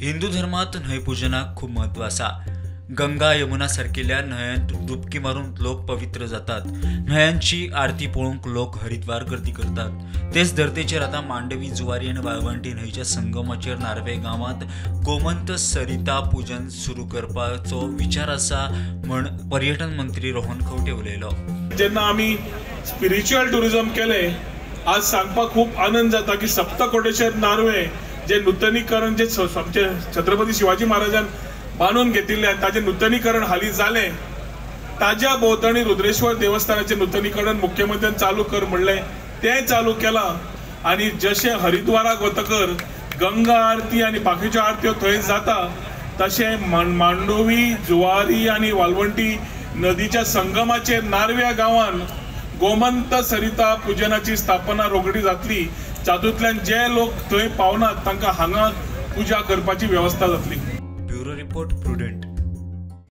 हिंदू धर्मात न्हंय पुजनाक खूब म्हत्व आसा. गंगा यमुना सारकिल्ल्या न्हंयांत डुबकी मारून लोक पवित्र जातात. न्हंयांची आरती पळोवंक लोक हरिद्वार गर्दी करतात. तेच धर्तेचेर आतां मांडवी, जुवारी आनी वाळवंटी न्हंयच्या संगमाचेर नार्वे गांवांत गोमंत सरिता पूजन सुरू करपाचो विचार आसा म्हण पर्यटन मंत्री रोहन खंवटे उलयलो. जेन्ना आमी स्पिरिच्युअल टुरिझम केलें, आज सांगपाक खूब आनंद जाता की सप्तकोटेश्वर नार्वे जे नुतनीकरण जे आमचे छत्रपती शिवाजी महाराजान बांदून घेतिल्लें आनी ताजें नुतनीकरण हालीं जालें, ताज्या भोंवतणी रुद्रेश्वर देवस्थानाचें नुतनीकरण मुख्यमंत्र्यान चालू कर म्हणलें, तें चालू केलां. आनी जशें हरिद्वाराक वतकर गंगा आरती आनी बाकीच्यो आरत्यो थंय जाता, तशें मांडोवी, जुवारी आनी वालवंटी नदीच्या संगमाचेर नार्व्या गांवान गोमंत सरिता पुजनाची स्थापना रोखडी जातली. जातूंतल्यान जे लोक थंय पावनात तांकां हांगा पुजा करपाची वेवस्था जातली. Bureau report, Prudent.